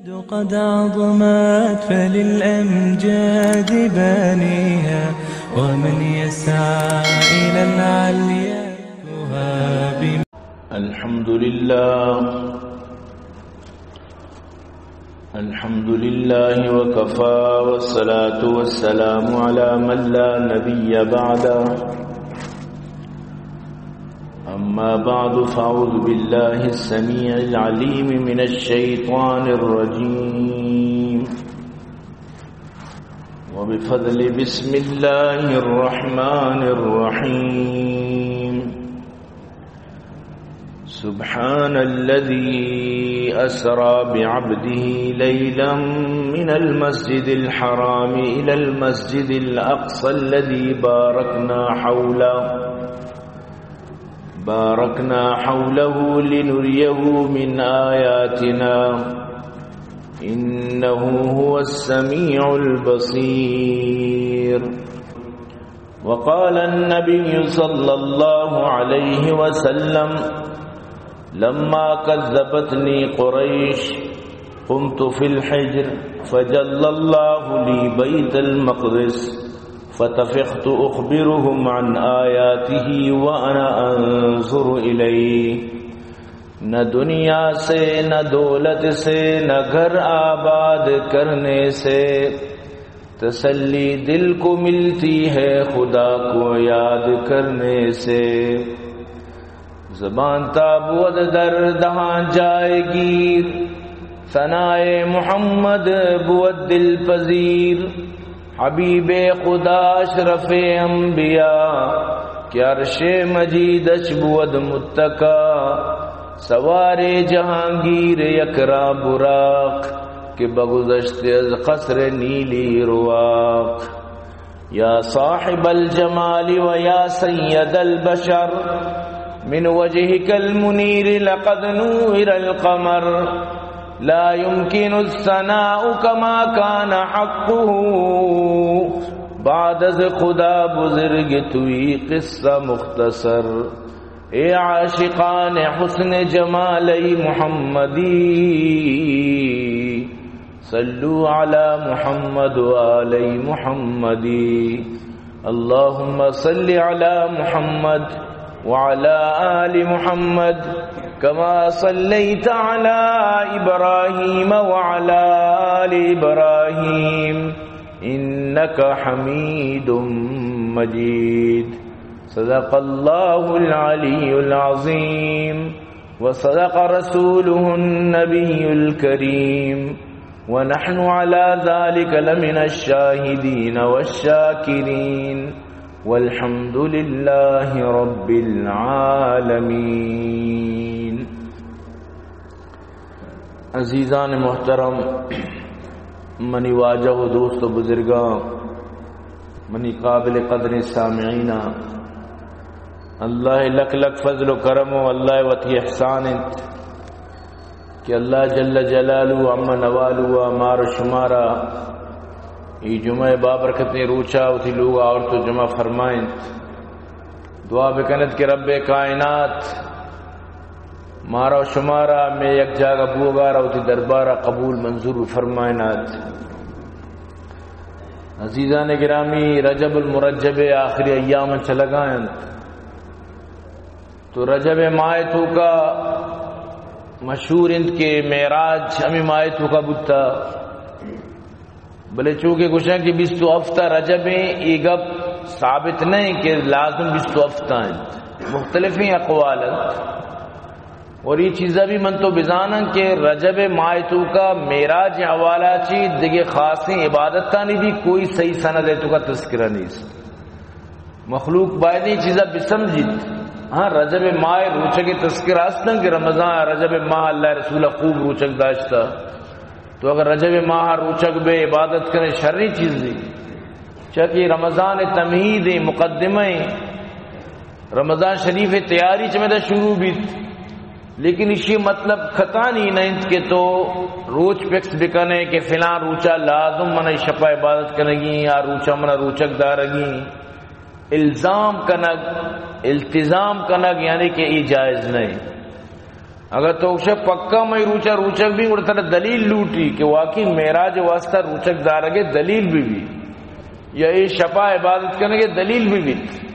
قد عظمت فللأمجاد بانيها، ومن يسعى إلى العليا يهاب. الحمد لله. الحمد لله وكفى، والصلاة والسلام على من لا نبي بعده. أما بعد، فأعوذ بالله السميع العليم من الشيطان الرجيم. وبفضل بسم الله الرحمن الرحيم. سبحان الذي أسرى بعبده ليلا من المسجد الحرام إلى المسجد الأقصى الذي باركنا حوله، باركنا حوله لنريه من آياتنا، إنه هو السميع البصير. وقال النبي صلى الله عليه وسلم: لما كذبتني قريش قمت في الحجر فجلى الله لي بيت المقدس فطفقت أخبرهم عن آياته وأنا أنظر إليه. نہ دنیا سے، نہ دولت سے، نہ گھر آباد کرنے سے، تسلی دل کو ملتی ہے خدا کو یاد کرنے سے۔ زبان تا بود در دہاں جائے گیر، ثنائے محمد بود دل پذیر۔ حبیب خدا اشرف انبیاء، کہ عرش مجید اش بود متکا۔ سوار جہانگیر یک را براق، کہ بگذشت از قصر نیلی رواق۔ يا صاحب الجمال ويا سيد البشر، من وجهك المنير لقد نور القمر، لا يمكن الثناء كما كان حقه، بعد از خدا بزرگ توئی قصہ مختصر۔ اے عاشقان حسن جمال محمدی، صلوا على محمد وآل محمد۔ اللهم صل على محمد وعلى آل محمد كما صليت على إبراهيم وعلى آل إبراهيم إنك حميد مجيد. صدق الله العلي العظيم وصدق رسوله النبي الكريم ونحن على ذلك لمن الشاهدين والشاكرين والحمد لله رب العالمين. عزیزان محترم، منی واجہ و دوست و بزرگاں، منی قابل قدریں سامعیناں، اللہ لک لک فضل و کرم و اللہ وتی احسان انت کہ اللہ جل جلالہ و عم نوالہ و مار و شمارا ای جمعہ بابرکتیں روچا وتی لوگ آورت و جمع فرمائنت۔ دعا بکنت کہ رب کائنات مارا و شمارا مئے یک جاگہ بوگارا وتی دربارا قبول منظور بفرمائنات۔ عزیزان گرامی، رجب المرجب آخری ایام چلگا انت، تو رجب ماہ توکا مشہور انت کہ معراج ہمیں ماہ توکا بوتا۔ بلے چونکہ گوشاں کہ بیست و ہفت رجب ہیں، یہ گپ ثابت نہیں کہ لازم بیست و ہفت ہیں، مختلفیں اقوال ہیں۔ اور یہ چیزا بھی من تو بزاناں کہ رجب ماہ توکا معراج حوالہ چی دگہ خاصیں عبادتانی بھی کوئی صحیح سند ہے توکا تذکرہ نہیں۔ مخلوق باید اے چیزا بسمجیت۔ ہاں، رجب ماہ روچگ تذکرہ ہستن کہ رمضان، رجب ماہ اللہ رسول خوب روچگ داشتا۔ تو اگر رجب ماہ روچگ بے عبادت کرے شریں چیزے، چاکہ رمضان تمہید مقدمہ، رمضان شریف تیاری چمدا شروع بیت، لیکن اسی مطلب کتانی نہ انت کہ تو روچ فکس بکنے کہ فلاں روچا لازم من شپا عبادت کنگی یا روچا من روچگ دارگی۔ الزام کنگ، التزام کنگ، یعنی کہ یہ جائز نہیں۔ اگر تو گوشے پکا مئی روچا روچگ بی، گڑا ترا دلیل لوٹی کہ واقعی معراج واسطہ روچگ دارگے دلیل بی بی، یا اے شپا عبادت کنگے دلیل بی بیت۔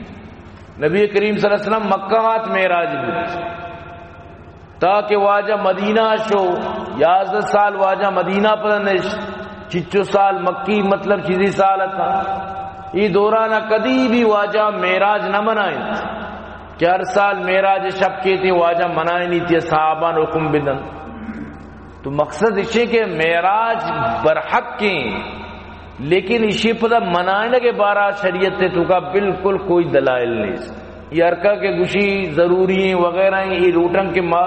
نبی کریم صلی اللہ علیہ وسلم مکہ آت، معراج بیت، تاکہ واجہ مدینہ شو، یازدہ سال واجہ مدینہ پر نشت، چچو سال مکی، مطلب چیزی سال اتاں۔ ای دوران کدی بھی واجہ معراج نہ منائیں کہ ہر سال معراج شپ کیتے واجہ منائیں نیتی، صحابان حکم بدن۔ تو مقصد اسی کہ معراج برحق ہیں، لیکن اسی پدا منائنگ ء بارہ شریعت ء توکا بالکل کوئی دلائل نیست۔ یہ ہرکا کہ گوشی ضروری ہیں وغیرہ ہیں، یہ لوٹن کہ ما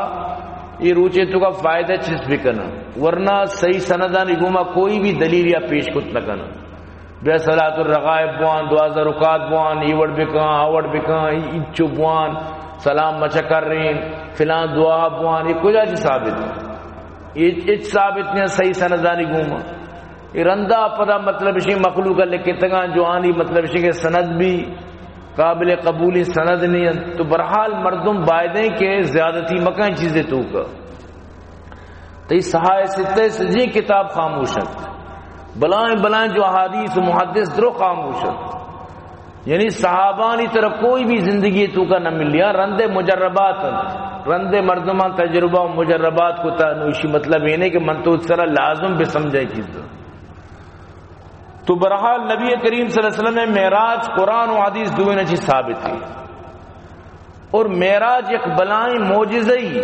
یہ روچے توکا فائدہ چیز بکنن، ورنہ صحیح سندانی گوما کوئی بھی دلیل یا پیش کت نہ کنن۔ بیا صلاۃ الرغائب بوان، دوازدہ رکعت بوان، یہ وڑ بکن، آ وڑ بکن، انچو بوان، سلام مچکرین، فلان دعا بوان، یہ کجا چی ثابت؟ یہ ہچ ثابت نہیں صحیح سندانی گوما۔ اے رندا پدا مطلب شی مخلوق لکھتگاں جو آنی مطلب شی کہ سند بھی قابل قبولی سند نہیں انت۔ تو برحال مردم بایدیں کہ زیادتی مکن چیزیں توکا۔ تئی صحائے ستہ سجی کتاب خاموش انت۔ بلائیں بلائیں جو احادیث و محدث درو خاموش انت۔ یعنی صحابانی طرح کوئی بھی زندگی توکا نہ ملیا، رند مجربات انت، رند مردمان تجربہ و مجربات کو تا نوشی مطلب یہ نہیں کہ من تو سرا لازم بہ سمجھے چیز۔ تو برحال نبی کریم صلی اللہ علیہ وسلم معراج قرآن و حدیث دوئیں چی ثابت ہے۔ اور معراج یک بلائیں معجزہ ہی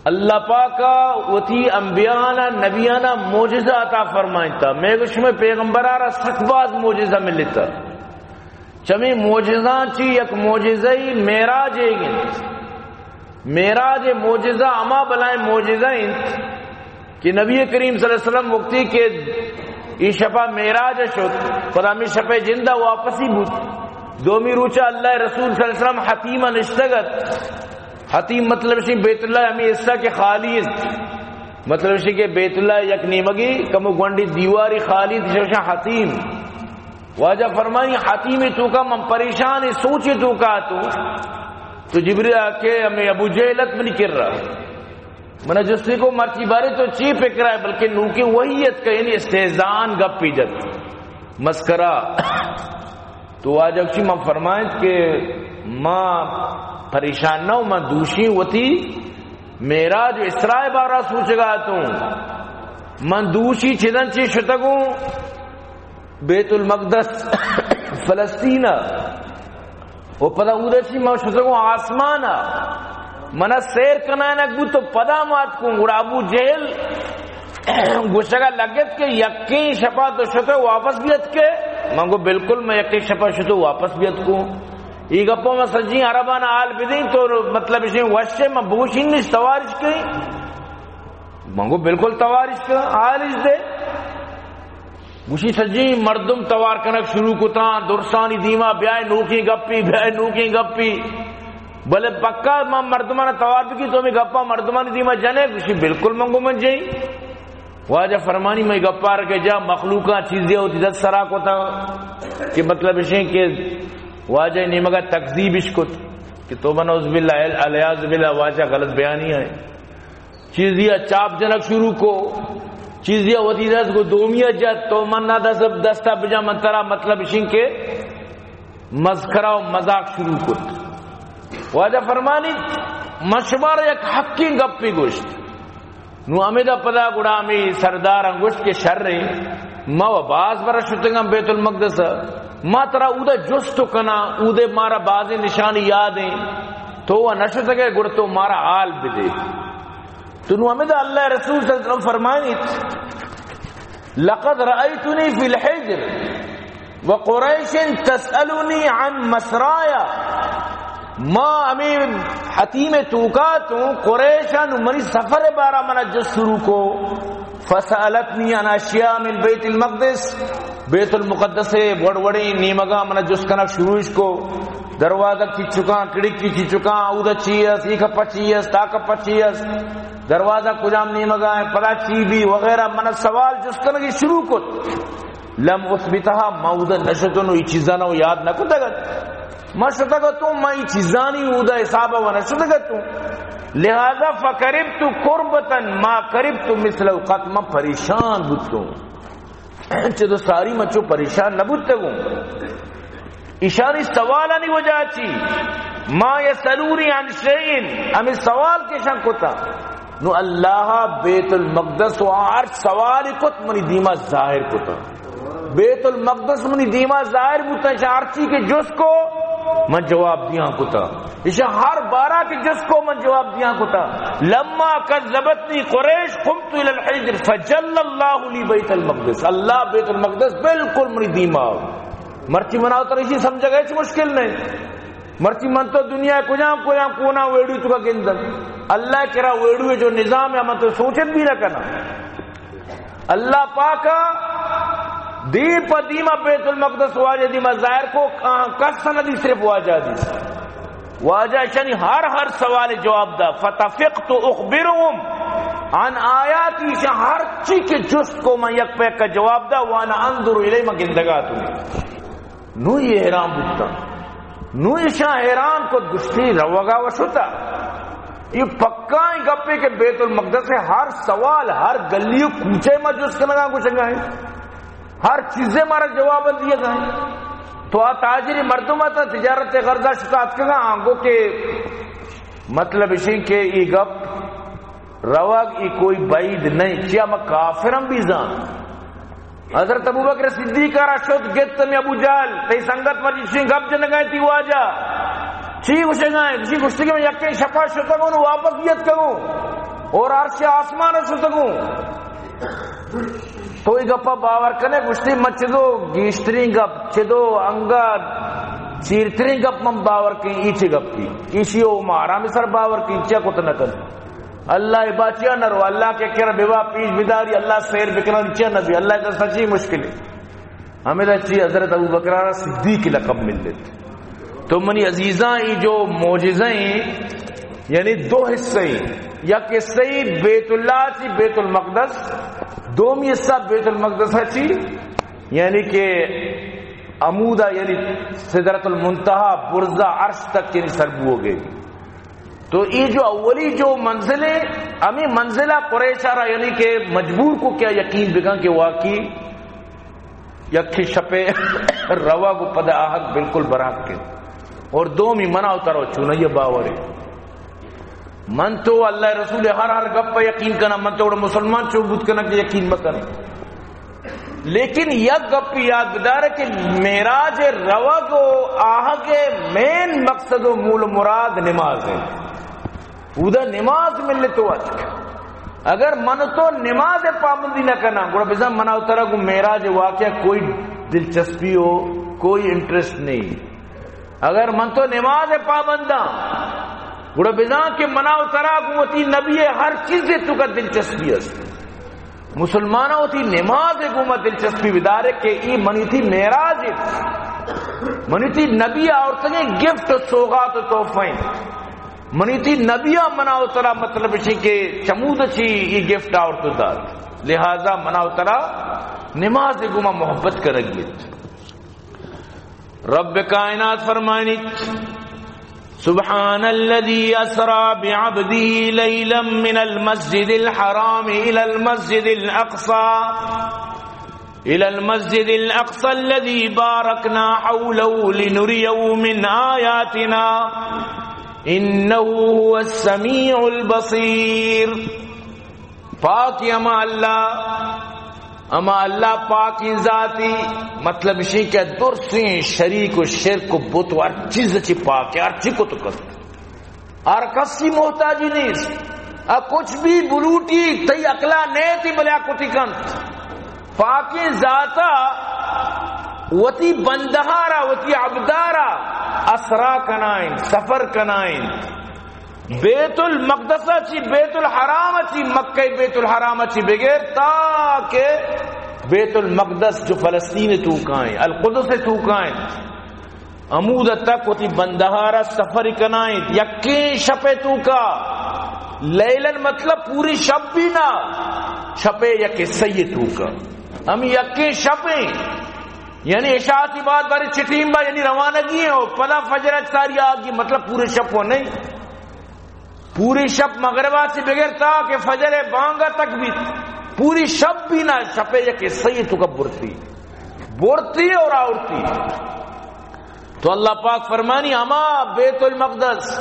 اللہ پاکا وتی انبیاءانا نبیانا معجزہ عطا فرمائنتا۔ میں گوش میں پیغمبرارا سک باز معجزہ ملتا۔ چمی معجزان چی یک معجزہ ہی معراج ایگن۔ معراج معجزہ ہما بلائیں معجزہ انت کہ نبی کریم صلی اللہ علیہ وسلم وقتی کہ ای شپا معراج شد، پدا ہمی شپے جندہ واپسی بود۔ دومی روچا اللہ رسول صلی اللہ علیہ وسلم حتیمہ نشتگت۔ حتیم مطلب شی بیت اللہ ہمی حصہ کہ خالی انت۔ مطلب شی کہ بیت اللہ یک نیمگی کمو گونڈی دیواری خالی انت، شوشا حتیم۔ واجہ فرمانی، حتیم توکا من پریشان سوچ توکا تو، تو جبریل آ کہ ہمیں ابو جہل ات منی کر رہا۔ من جستی کو مرچی بارے تو چی فکر ہے، بلکہ نوکیں وہی ات کہ یعنی استہزان گپی جت، مسکرا۔ تو واجہ چی من فرمائیں کہ ما پریشان نہ ہوں، من دوشی وتی معراج و اسراء بارہ سوچگا تو، من دوشی چدن چی شتگوں بیت المقدس فلسطین و پدا اود چی من شتگوں آسمان، منا سیر کنائنک بود تو پدا مات کو۔ گڑا ابو جہل گوشگا لگت کہ یکیں شپا تو شتو واپس بیت کے؟ من گو بالکل، من یکیں شپا شتو واپس بیت کو۔ ای گپا من سجی عربان حال بدیں تو مطلب اشیں وشے من بوشین نش توارش کہیں۔ من گو بالکل توارش کہیں، حالش دے۔ گوشی سجی مردم توار کنگ شروع کتاں، درسانی دیما بیائے نوکیں گپی، بیائے نوکیں گپی۔ بلے پکا ما مردمان توار بکی تو ہمیں گپا مردمانی دیما جنے؟ گوشی بالکل من گو من جئی۔ واجہ فرمانی میں گپار کے جا مخلوقاں چیزیں ہوتی دست سرا کتا کہ مطلب اشیں کہ واجہ نیمگا تکذیب اش کت کہ تو من عزب اللہ، الیاذ باللہ، واجہ غلط بیانی ہے۔ چیزیا چاپ جنگ شروع کو، چیزیا وتی دست کو دومیا جت، تو من نہ دست، دستا بجا من ترا مطلب اشیں کہ مذکرہ و مذاق شروع کت۔ واجہ فرمانی، من شمار یک حقیں گپی گوشت۔ نو ہمیدا پدا گڑا ہمیں سردار گوشت کہ شر ہیں، ما و باز برا شتگاں بیت المقدس، ما ترا اودا جست کنا، اودے مارا بازیں نشانی یاد ہیں، تو و نشتگے گڑ تو مارا حال بدے۔ تو نو ہمیں اللہ رسول صلی اللہ علیہ وسلم فرمائیت، لقد رأيتني في الحجر وقريش تسألني عن مسرايا۔ ما ہمیں حتیم توکا تو قریشان منی سفر بارا منا جست شروع کو۔ فسألتني عن أشياء من بيت المقدس۔ بیت المقدس وڑ وڑیں نیمگا منا جست کنگ شروع اش کو۔ دروازہ چی چکاں، کھڑکی چی چکاں، اودا چی اس، ای کپا چی اس، تا کپا چی اس، دروازہ کجام نیمگا ہے، پدا چی بھی وغیرہ منا سوال جست کنگی شروع کت۔ لم اثبتها، ما اودا نشتوں، ای چیزانا یاد نہ کتگت۔ ما شتگتوں، ما ای چیزانی اودا حسابا و نشتگتوں۔ لہذا فقربت قربة ما قربت مثله قط، من پریشان بوتوں۔ چدو ساری من چو پریشان نہ بوتگوں۔ ایشانی سوالانی وجہ چی؟ ما یسألونی عن شیء، ہمیں سوال کہ ایشاں کتا۔ نو اللہ بیت المقدس و ہر سوال کت منی دیما ظاہر کتا۔ بیت المقدس منی دیما ظاہر بوتا، ایشاں ہر چی کہ جست کو من جواب دیاں کتا۔ ایشاں ہر بارہ کہ جست کو من جواب دیاں کتا۔ لما کذبتنی قریش قمت الی الحجر فجلی اللہ لی بیت المقدس۔ اللہ بیت المقدس بالکل منی دیما۔ مرچی منا ترا ایشی سمجھگا ہچ مشکل نہیں۔ مرچی من تو دنیا کجام کجام کونا ویڈیو توکا گندن۔ اللہ کرا ویڈیو جو نظام ہے، من تو سوچت بھی نہ کنا۔ اللہ پاکا دیم پہ دیما بیت المقدس واجہ دیما ظاہر کو، آ، کس نہ دی، صرف واجہ دی۔ واجہ ایشانی ہر ہر سوال جواب دا۔ فطفقت اخبرهم عن آیاتی، ایشاں ہر چی کہ جست کو من یک پہ یک جواب دا۔ وانا انظر الیہ، من گندگا تو۔ نو یہ حیران بوتا۔ نو ایشاں حیران کو، گشتی روگا و شتا۔ یہ پکائیں گپے کہ بیت المقدس ہے، ہر سوال، ہر گلی و کوچے ما جست کنگا گوشگا ہیں۔ ہر چیزے مارا جواب دیگا ہیں۔ تو آ تاجری مردم آتا تجارت غرضا شتا اتکگا آنگو کہ مطلب اشیں کہ یہ گپ روگ ای کوئی بعید نہیں، چیا ما کافرم بھی زان۔ حضرت ابوبکر صدیق را شد گت ہمیں ابو جہل، تئی سنگت مرچی چشیں گپ جنگائیں تئی واجہ۔ چی گوشگائیں؟ چی گوشتے کہ من یکیں شپا شتگوں نو واپس بیت کگوں اور عرش آسمان شتگوں۔ تو ای گپا باور کنے؟ گوشتی من چدو گیشترین گپ، چدو انگا چیرترین گپ من باور کیں، ای چی گپی؟ ایشی او مارا می سر باور کیں، چیا کت نہ کن؟ اللہ ءِ باچیا نہ رو، اللہ کہ کرا ببا پیش بداری، اللہ سیر بکنن چیا نہ بی، اللہ ءِ دست چی مشکل ہے؟ ہمیں دا چی حضرت ابو بکر را صدیق لقب ملت۔ تو منی عزیزاں، یہ جو معجزہ ہیں، یعنی دو حصے ہیں، یک حصہ ہی بیت اللہ چی بیت المقدس، دومی حصہ بیت المقدس چی، یعنی کہ عمودہ، یعنی سدرۃ المنتہی، برزہ عرش تک یعنی سر بو گئے۔ تو یہ جو اولی جو منزل ہے، ہمیں منزلہ قریشہ را یعنی کہ مجبور کو کیا یقین بکن کہ واقعی یکے شپے روگ و پدا آہگ بالکل برحق کے۔ اور دومی منا و ترا چونہ یہ باور ہے۔ من تو اللہ رسول ہر ہر گپ پہ یقین کنا، من تو مسلمان چو بوت کنا کہ یقین مکن۔ لیکن یک گپ یاد بدار کہ معراج روگ و آہگ مین مقصد و مول مراد نماز ہے۔ اودا نماز ملت و اتک۔ اگر من تو نماز پابندی نہ کنا، گڑا بزن منا و ترا گوں معراج واقعہ کوئی دلچسپی ہو، کوئی انٹرسٹ نہیں۔ اگر من تو نماز پابنداں، گڑا بزن کہ منا و ترا گوں وتی نبی ہر چیز توکا دلچسپی است۔ مسلماناں وتی نماز گوما دلچسپی بدارے کہ ای منی تئی معراج، منی تئی نبی آورتگیں گفٹ و سوغات و تحفہ ہیں۔ منی تئی نبی آ منا و ترا مطلب اسی کہ چمود چی ای گفٹ آورت و دات۔ لہذا منا و ترا نماز گوما محبت کرگیت۔ رب کائنات فرمائنیت، سبحان الذي أسرى بعبده ليلا من المسجد الحرام إلى المسجد الأقصى، إلى المسجد الأقصى الذي باركنا حوله لنريه من آياتنا، إنه هو السميع البصير۔ پاک ہما اللہ، ہما اللہ پاکیں ذاتی، مطلب شی کہ درسیں شریک و شرک و بت و ہر چیز چی پاک ہے، ہر چی کو تو کرت۔ ہر کسی محتاجی نیست۔ آ کچھ بھی بلوٹی، تئی عقلا نیتی بلے آ کتی کنت۔ پاکیں ذاتا وتی بندہارا، وتی عبدارا اسرا کنائیں، سفر کنائیں۔ بیت المقدس چی، بیت الحرام چی، مکہ بیت الحرام چی بگیر تا کہ بیت المقدس جو فلسطین توکائیں، القدس توکائیں، عمود تک وتی بندہارا سفر کنائیں، یکیں شپ توکا، لیلن مطلب پوری شپ بھی نہ، شپ یک حصہ توکا، ہم یکیں شپیں، یعنی عشاء تی بعد بارے چٹیم با، یعنی روانگی ہے، اور پدا فجر ساری آگی، مطلب پورے شپ وہ نہیں۔ پوری شپ مغربا چی بگر تا کہ فجر بانگا تک بیت، پوری شپ بھی نہ، شپے یک حصہ ہی توکا برتی، برتی اور آورتی۔ تو اللہ پاک فرمانی، ہما بیت المقدس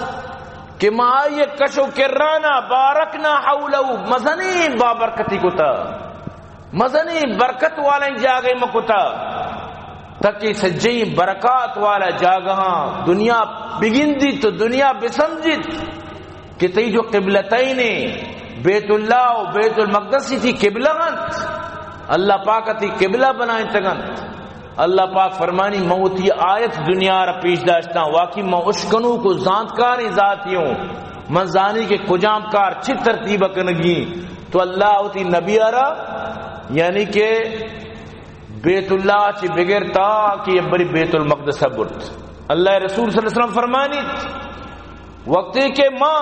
کہ ما آئی کش و کرانا، بارکنا حولہ، مزنیں بابرکتی کتا، مزنیں برکت والیں جاگہے ما کتا، تاکہ سجیں برکات والا جاگہاں دنیا بگندیت و دنیا بسمجھیت کہ تئی جو قبلتین، بیت اللہ و بیت المقدس، تئی قبلہ انت، اللہ پاک تئی قبلہ بنائینتگ انت۔ اللہ پاک فرمانی، من وتی آیت دنیا را پیش داشتاں، واقعی من اشکنوک و زانتکاریں ذاتی اوں، من زانی کہ کجام کار چی ترتیب کنگی۔ تو اللہ وتی نبی را، یعنی کہ بیت اللہ چی بگر تا کہ یہ بری بیت المقدس برت۔ اللہ رسول صلی اللہ علیہ وسلم فرمانی، وقتی کہ ما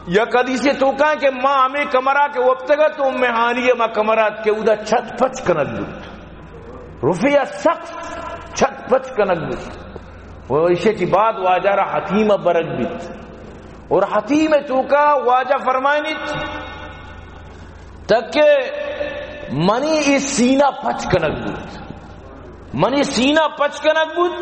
یک حدیثے توکا کہ ما ہمے کمرہ کہ وپتگت، ام ہانی ما کمرہ کہ اودا چھت پچ کنگ بوت، رفع السقف، چھت پچ کنگ بوت۔ و ایشی چی بعد واجہ را حطیمہ برگ بیت، اور حطیمہ توکا واجہ فرمائنیت تاکہ منی ای سینہ پچ کنگ بوت، منی سینہ پچ کنگ بوت،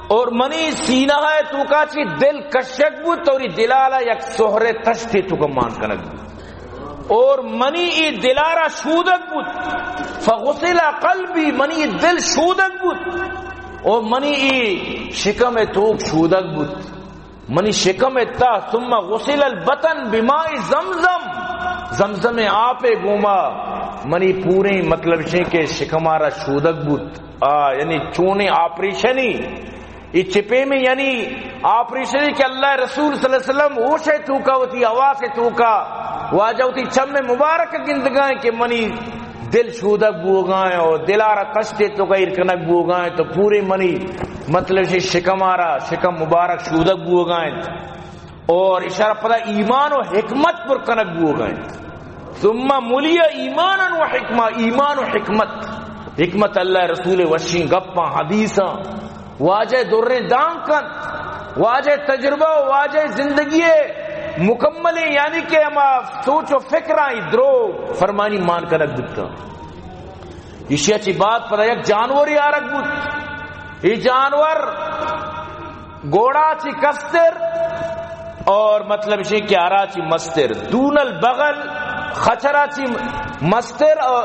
اور منی سینہ ہے توکا چی دل کشگ بوت، اور ای دلالا یک سہرے تشتے توکا مان کنگ بوت، اور منی ای دلارا شودگ بوت، فغسل قلبی، منی ای دل شودگ بوت، اور منی ای شکم توک شودگ بوت۔ منی شکم ء تہ، ثم غسل البطن بماء زمزم، زمزم ء آپ ء گوما منی پوریں، مطلب شیں کہ شکمارا شودگ بوت۔ آ، یعنی چونیں آپریشنی، ای چپے میں یعنی آپریشنی کہ اللہ رسول صلی اللہ علیہ وسلم ہوش ء توکا، وتی حواس ء توکا، واجہ وتی چم مبارک گندگائیں کہ منی دل شودگ بوگائیں اور دلارا تشتے توکا ایر کنگ بوگائیں، تو پورے منی مطلب شی شکمارا، شکم مبارک شودگ بوگائیں اور اشارہ پدا ایمان و حکمت پر کنگ بوگائیں۔ ثم ملی ایمانا و حکمہ، ایمان و حکمت، حکمت اللہ رسول وشیں گپاں، حدیثاں، واجہ دریں دانک انت، واجہ تجربہ و واجہ زندگی مکملیں، یعنی کہ ہما سوچ و فکراں درو فرمانی مان کنگ بوتاں۔ ایشی ء چی بعد پدا یک جانورے آرگ بوت۔ ای جانور گوڑا چی کستر اور مطلب شی کہ آرا چی مستر، دون البغل، خچرا چی مستر، اور،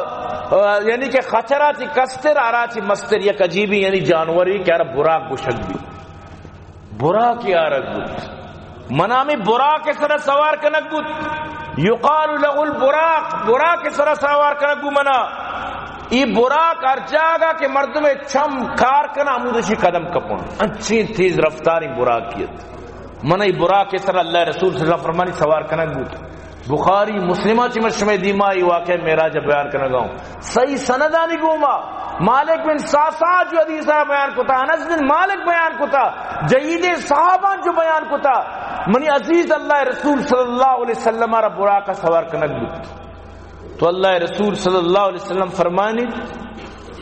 اور یعنی کہ خچرا چی کستر، آرا چی مستر، یک عجیبی یعنی جانوری کہ آرا براق گوشگ بی۔ براقے آرگ بوت۔ منا ہمے براق ء سرا سوار کنگ بوت۔ یقال له البراق، براق ء سرا سوار کنگ بوت منا۔ ای براق ہر جاگہ کہ مردم چم کار کنا، ہمود اشی قدم کپاں۔ انچیں تیز رفتاریں براقے ات۔ منا ای براق ء سرا اللہ رسول صلی اللہ علیہ وسلم فرمانی سوار کنگ بوت۔ بخاری مسلمہ چی من شمئے دیما ای واقعہ معراج بیان کنگا ہوں۔ صحیح سندانی گوما مالک بن سعسعہ جو حدیث ء بیان کتا، انس بن مالک بیان کتا، جیدیں صحاباں جو بیان کتا، منی عزیز اللہ رسول صلی اللہ علیہ وسلم را براق ء سوار کنگ بوت۔ تو اللہ رسول صلی اللہ علیہ وسلم فرمانی،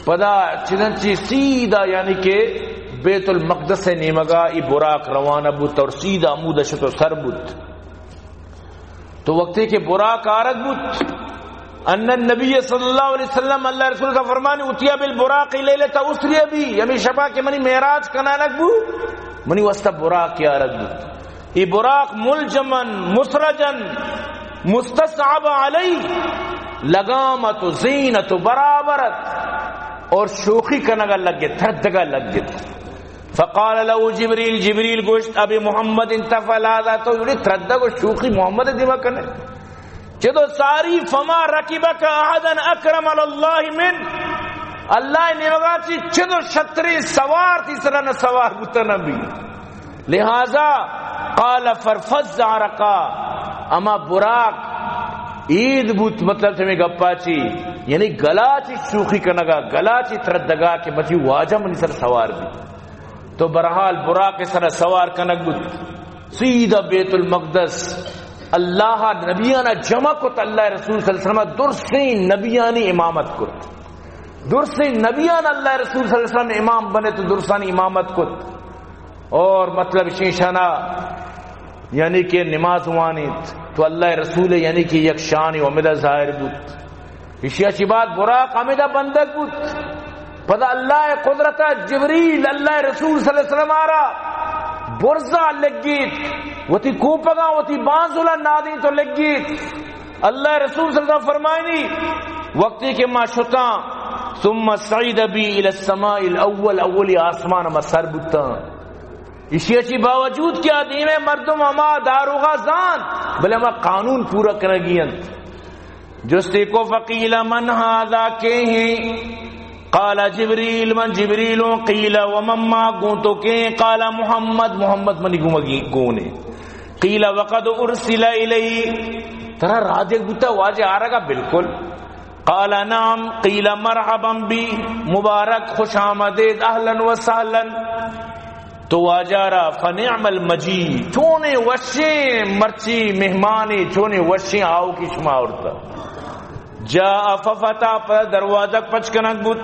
پدا چدن چی سیدھا یعنی کہ بیت المقدس ء نیمگا ای براق روانہ بوت اور سیدھا ہمود شت و سر بوت۔ تو وقتی کہ براق آرگ بوت، ان النبی صلی اللہ علیہ وسلم، اللہ رسول کا فرمانی، اتیا بالبراق لیلۃ اسری بی، ہمیں شپا کہ منی معراج کنانک بو، منی واسطہ براق آرگ بوت۔ ای براق ملجمن مسرجن مستصعب علی، لگامت و زینت و برابرت اور شوخی کنگا لگت، تردگا لگت۔ فقال له جبریل، جبریل گوشت، ابی محمد تفعل هذا، تو یوڑی تردگ و شوخی محمد دیما کنے؟ چدو ساری، فما رکبک احدا اکرم علی اللہ من، اللہ نیمگا چی چدو شتری سوار تی سرا نہ سوار بوتا نبی۔ لہذا قال فرفز عرقا، اما براق اید بوت، مطلب تمہیں گپا چی، یعنی گلا چی شوخی کنگا، گلا چی تردگا کہ مچی واجہ منی سر سوار بی۔ تو بہرحال براق سر سوار کنگ بوت، سیدھا بیت المقدس، اللہ نبیانا جمع کت، اللہ رسول صلی اللہ علیہ وسلم درسیں نبیانی امامت کت، درسیں نبیان اللہ رسول صلی اللہ علیہ وسلم امام بنے تو درسانی امامت کت۔ اور مطلب شیشانا یعنی کہ نماز وانیت، تو اللہ رسول، یعنی کہ یک شان و ہمدا ظاہر بوت۔ اشیا چی بعد براق ہمدا بندگ بوت۔ پدا اللہ قدرت جبریل اللہ رسول صلی اللہ علیہ وسلم آرا برزا لگیت، وتی کوپگا وتی بانزلا نادین تو لگیت۔ اللہ رسول صلی اللہ علیہ وسلم فرمائنی، وقتی کہ ما شتاں، ثم صعد بی الی السماء الاول، اولی آسمان ما سر بوتاں۔ اشی اشی باوجود کہ آ دیمے مردم ہما داروغا زانت، بلے ہما قانون پورا کنگی انت۔ جستی کو، فقیل من هذا، کے ہیں؟ قال جبریل، من جبریل ہوں۔ قیل ومن معک، گوں تو کے ہیں؟ قال محمد، محمد منی گومگی گونے۔ قیل وقد ارسل الیہ، ترا راہ دیگ بوتا واجہ آرگا؟ بالکل۔ قال نعم۔ قیل مرحبا بی، مبارک، خوش آمدید، اہلا و سہلا۔ تو واجہ را فنعم المجیء، چونے وشیں مرچی مہمانے، چونے وشیں آؤکے شما آورتا۔ جاء ففتح، پدا دروازگ پچ کنگ بوت۔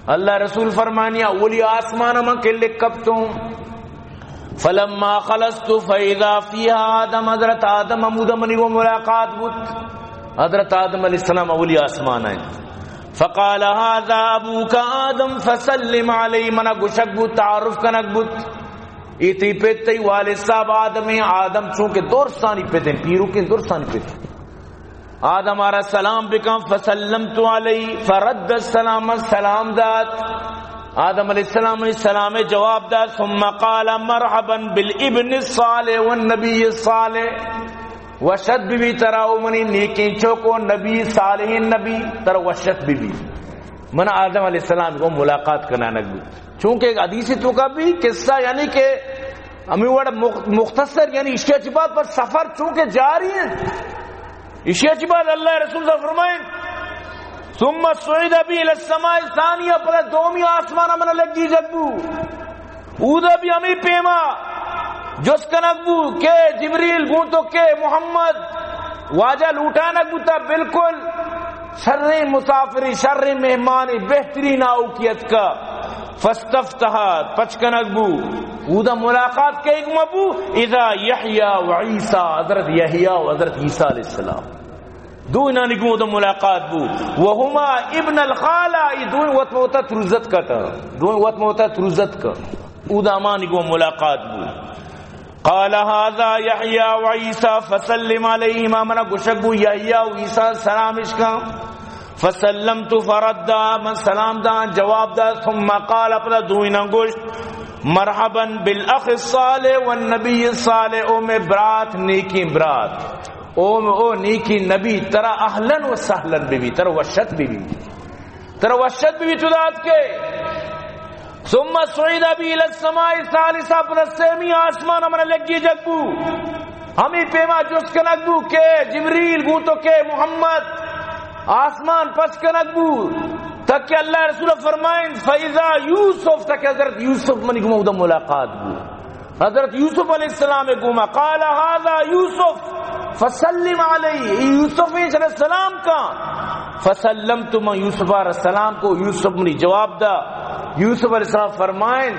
اللہ رسول فرمانی، اولی آسمان من کلک کپتوں۔ فلما خلصت فاذا فیها آدم، حضرت آدم ہمودا منی گوں ملاقات بوت۔ حضرت آدم علیہ السلام اولی آسمان آئے۔ فقال هذا ابوک آدم فسلم علیہ، منا گشگ بوت، تعارف کنگ بوت، اے تئی پت، تئی والد صاحب آدم ہیں۔ آدم چونکہ درسانی پت ہیں، پیروکیں درسانی پت ہیں۔ آدم آرا سلام بکن، فسلمت علیہ، فرد السلام، من سلام دات۔ آدم علیہ السلام منی سلام جواب دات، ثم قال مرحبا بالابن الصالح والنبی الصالح، وشت بی بی ترا او منی نیکیں چوک و نبی صالحیں نبی، ترا وشت بی بی۔ من آدم علیہ السلام کو ملاقات کنانگ بوت۔ چونکہ ایک حدیث تو کا بھی قصہ، یعنی کہ ہمیں وڑ مخ-، مختصر، یعنی اشیا چی بعد پر سفر چونکہ جاری ہیں۔ اشیا چی بعد اللہ رسول صلی اللہ علیہ وسلم فرمائیں، ثم صعد بی الی السماء الثانیہ، پدا دومی آسمان من لگی جگ بو۔ اودا بھی ہمیں پیما جس کنگ بو کہ جبریل گوں تو کہ محمد، واجہ لوٹانگ بوتا، بالکل شریں مسافری، شریں مہمانی، بہترین آؤکی اتکا۔ فاستفتح، پچ کنگ بو۔ اودا ملاقات کئیگ مبو، اذا یحیی و عیسی، حضرت یحیی و حضرت عیسی علیہ السلام۔ دوئینانی گوں اودا ملاقات بو۔ وہما ابن الخالہ، اے دوئیں وت وتا تروزت کتا۔ دوئیں وت وتا تروزت کا۔ اودا ہمانی گوں ملاقات بو۔ قال هذا یحیی و عیسی فسلم علیہما، منا گشگ بو یحیی و عیسی سلام اشکا۔ فسلمت فردا، من سلام دان جواب دا۔ ثم قال، پدا دوئیناں گوشت، مرحبا بالاخ الصالح والنبی الصالح، او مئے برات، نیکیں برات، او، او نیکیں نبی، ترا اہلا و سہلا ببی، ترا وشت ببی۔ ترا وشت ببی تو دات کے۔ ثم صعد بی الی السماء الثالثہ، پدا سیمی آسمان من لگی جگ بو۔ ہمیں پیما جست کنگ بو کہ جبریل گوں تو کہ محمد، آسمان پچ کنگ بو۔ تک کہ اللہ رسول فرمائیں، فاذا یوسف، تک حضرت یوسف منی گوں اودا ملاقات بو۔ حضرت یوسف علیہ السلام گوما، قال هذا یوسف فسلم علیہ، اے یوسف ہیں، چلے سلام کا۔ فسلمت، من یوسف آرا سلام کو، یوسف منی جواب دا۔ یوسف علیہ السلام فرمائیں،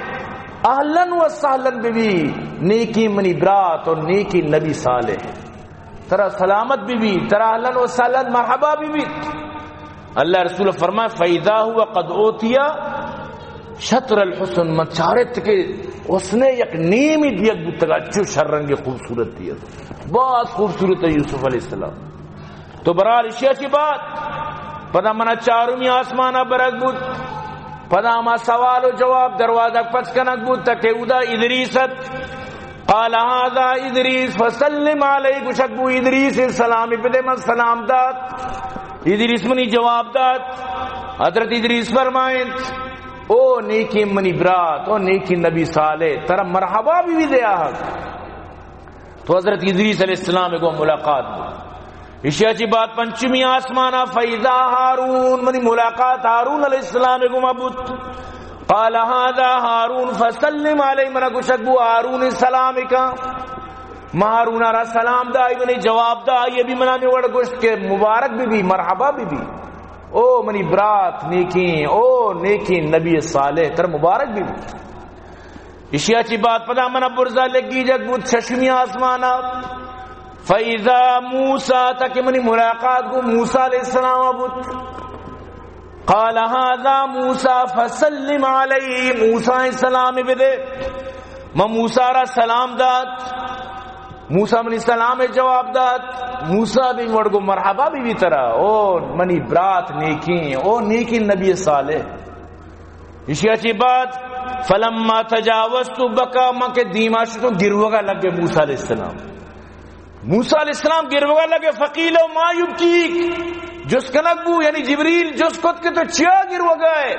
اہلا و سہلا ببی، نیکیں منی برات اور نیکیں نبی صالح۔ ترا سلامت ببی، ترا اہلا و سہلا مرحبا ببی۔ اللہ رسول فرمائے، فاذا هو قد اوتی شطر الحسن، من چارت کہ حسن یک نیمی دیگ بوتگا، چو شر رنگ خوبصورت دیگ، باز خوبصورت ہے یوسف علیہ السلام۔ تو برحال اشیا چی بات، پدا منا چارمی آسمانا برگ بوت، پدا ہما سوال و جواب دروازگ پچ کنگ بوت، تک اودا ادریس ات۔ قال هذا ادریس فسلم علیہ، گوشگ بو ادریس سلامی بدے، من سلام دات۔ ادریس منی جواب دات۔ حضرت ادریس فرمائیں، او نیکیں منی برات، او نیکیں نبی صالح، ترا مرحبا ببی دے آہگ۔ تو حضرت ادریس علیہ السلام گوں ملاقات بو۔ اشیا چی بعد پنچمی آسمانا، فاذا ہارون، منی ملاقات ہارون علیہ السلام گوما بوت۔ قال هذا ہارون فسلم علیہ، منا گوشگ بو ہارون سلام کا۔ ما ہارون را سلام دا، آئی منی جواب دا، آئی بھی منا میں وڑ گوشت کہ مبارک ببی، مرحبا ببی۔ او منی برات نیکیں، او نیکیں نبی صالح، ترا مبارک ببی۔ اشیا چی بعد پدا منا برزا لگی جگ بوت ششمی آسمانا۔ فاذا موسی، تاکہ منی ملاقات گو موسی علیہ السلام بوت۔ قال هذا موسی فسلم علیہ، موسی علیہ السلام بدے۔ من موسی را سلام دات، موسی منی سلام جواب دات۔ موسی بھی مڑ گو مرحبا بی بی ترا، او منی برات نیکیں، او نیکیں نبی صالح۔ اشیا چی بعد، فلما تجاوزت، بکا، من کہ دیما شتوں گروگا لگے موسی علیہ السلام۔ موسی علیہ السلام گروگا لگے، فقیل ما یبکیک، جست کنگ بو، یعنی جبریل جست کت کہ تو چیا گروگا ئے؟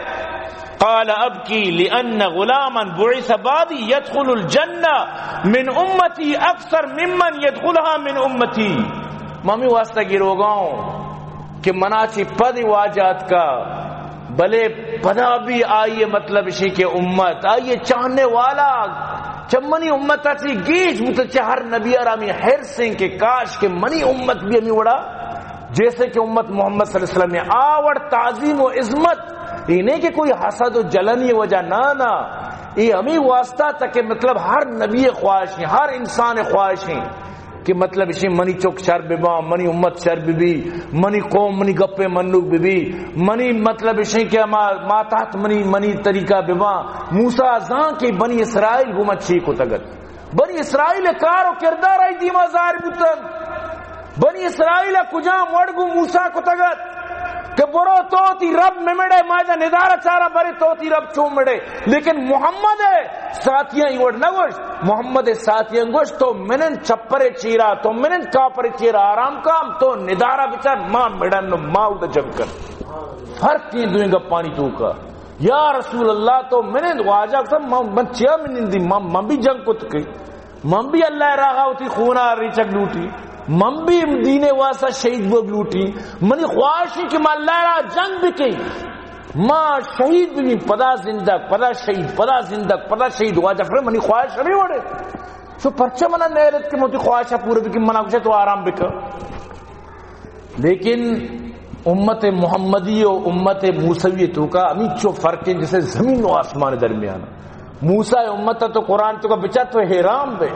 قال ابکی لان غلاما بعث بعدی یدخل الجنہ من امتی اکثر ممن یدخلها من امتی۔ من ہمے واسطہ گروگا اوں کہ منا چی پد واجہ اتکا، بلے پدا بھی آئی مطلب اشی کہ امت، آئی چاہنے والا چہ منی امت چی گیش بوت۔ چہ ہر نبی را ہمے حرص ایں کہ کاش کہ منی امت بھی ہمے وڑا، جیسے کہ امت محمد صلی اللہ علیہ وسلم ایں، آ وڑ تعظیم و عظمت، اے نہیں کہ کوئی حسد و جلنی وجہ، نہ، نہ، اے ہمے واسطہ تک کہ مطلب ہر نبی خواہش ایں، ہر انسان خواہش ایں کہ مطلب اشی منی چک شر بباں، منی امت شر ببی، منی قوم منی گپے منوک ببی، منی مطلب اشی کہ ما، ماتحت منی، منی طریقہ بباں۔ موسی زان کہ بنی اسرائیل گو من چی کتگت۔ بنی اسرائیل کار و کردار آئی دیما ظاہر بوتن۔ بنی اسرائیل کجام وڑ گو موسی کتگت کہ برو تو تی رب ممڑے، ما ادا ندارہ چارا برے تو تی رب چون مڑے۔ لیکن محمد ساتھیاں ای وڑ نہ گوشت۔ محمد ساتھیاں گوشت، تو منند چپرے چیرا، تو منند کاپرے چیرا آرام کام، تو ندارہ بچار، ما مڑن و ما اود جنگ کن۔ فرق ایں دوئیں گپانی توکا۔ یا رسول اللہ، تو منند واجہ، من، من چیا منندی؟ من، من بھی جنگ کت کئی۔ من بھی اللہ راہا وتی خونا ریچگ لوٹی، من بھی دین واسطہ شہید بوگ لوٹی۔ منی خواہش ایں کہ من اللہ راہ جنگ بکئی، ما شہید ببی، پدا زندگ، پدا شہید، پدا زندگ، پدا شہید۔ واجہ فرمائے، منی خواہش ہمے وڑے۔ تو پرچہ منا نیلت کہ من وتی خواہش پورا بکئی؟ منا گوشے تو آرام بکن۔ لیکن امت محمدی و امت موسوی توکا ہمینچو فرق ایں جیسے زمین و آسمان درمیان۔ موسی امت تو قرآن توکا بچار تو حیران بے۔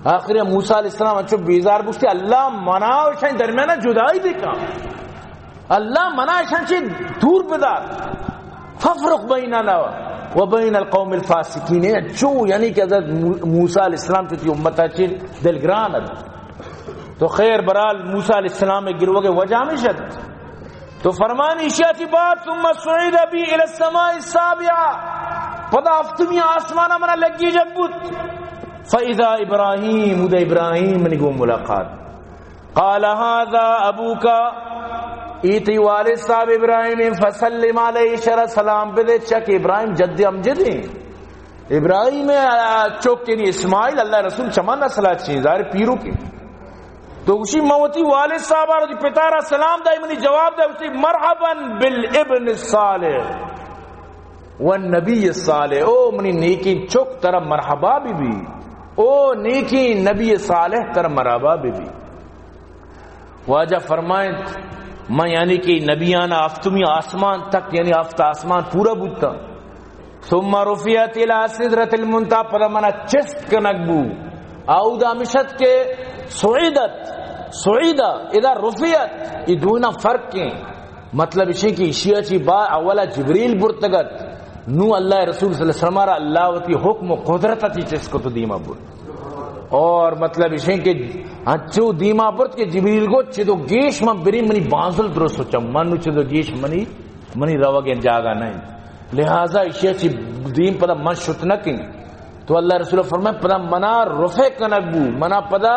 آخر موسی علیہ السلام انچو بیزار بوت کہ اللہ منا و اشانی درمیان جدائی بکن۔ اللہ منا اشان چی دور بدار۔ فافرق بیننا و بین القوم الفاسقین۔ چو یعنی کہ حضرت مو-، موسی علیہ السلام چو تی امتا چی دلگران ات۔ تو خیر، برحال موسی علیہ السلام گروگ وجہ ہمیش ات۔ تو فرمانی اشیا چی بعد، ثم صعد بی الی السماء السابعہ، پدا ہفتمی آسمانا منا لگی جگ بوت۔ فاذا ابراہیم، اود ابراہیم منی گو ملاقات۔ قال هذا ابوک، اے تی والد صاحب ابراہیم ایں، فسلم علیہ، اشرا سلام بدے، چک ابراہیم جد امجد ایں۔ ابراہیم ءِ چک یعنی اسماعیل، اللہ رسول چما نسلا چی ایں، ظاہر پیرو کے۔ تو گوشی من وتی والد صاحب ءَ وتی پتا را سلام دائی، منی جواب دائی، گوشی مرحبا بالابن الصالح والنبی الصالح، او منی نیکیں چک ترا مرحبا بی بی، او نیکیں نبی صالح ترا مرحبا بی بی۔ واجہ فرمائنت، من یعنی کہ نبیان ہفتمی آسمان تک، یعنی ہفت آسمان پورا بوتا۔ ثم رفعت الی سدرۃ المنتہی، پدا منا چست کنگ بو۔ اودا ہمیش ات کہ صعدت، صعد، ادا رفعت، اے دوئیناں فرق ایں۔ مطلب اشیں کہ اشیا چی با اولا جبریل برتگت، نوں اللہ رسول صلی اللہ علیہ وسلم را اللہ وتی حکم و قدرت ءَ چی چست کت و دیما برت۔ اور مطلب اشیں کہ انچو دیما برت کہ جبریل گو چدو گیش من بریں منی بانزل درست سوچم، من نوں چدو گیش منی، منی روگیں جاگہ نہ انت۔ لہذا اشیا چی دیم پدا من شت نہ کن۔ تو اللہ رسول فرمائے، پدا منا رفع کنگ بو، منا پدا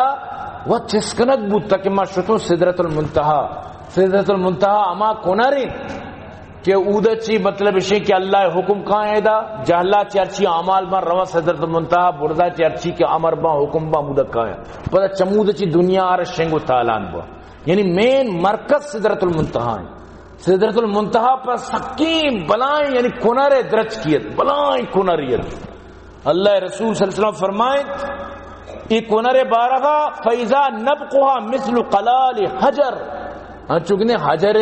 و چست کنگ بو، تاکہ ما شتوں سدرۃ المنتہی۔ سدرۃ المنتہی ہما کنر انت کہ اودا چی مطلب اشیں کہ اللہ حکم کائیں ادا، جہلا چی ہرچی اعمال ما رواں سدرۃ المنتہی، برزا چی ہرچی کہ امر باں حکم باں اودا کائیں۔ پدا چمود چی دنیا عرش شنگ و تالان با۔ یعنی مین مرکز سدرۃ المنتہی انت۔ سدرۃ المنتہی پر سکیں بلائیں یعنی کنر درچکی ات، بلائیں کنر ات۔ اللہ رسول صلی اللہ علیہ وسلم فرمائنت، اے کنر بارہا، فاذا نبقها مثل قلال حجر، انچو کہ حجر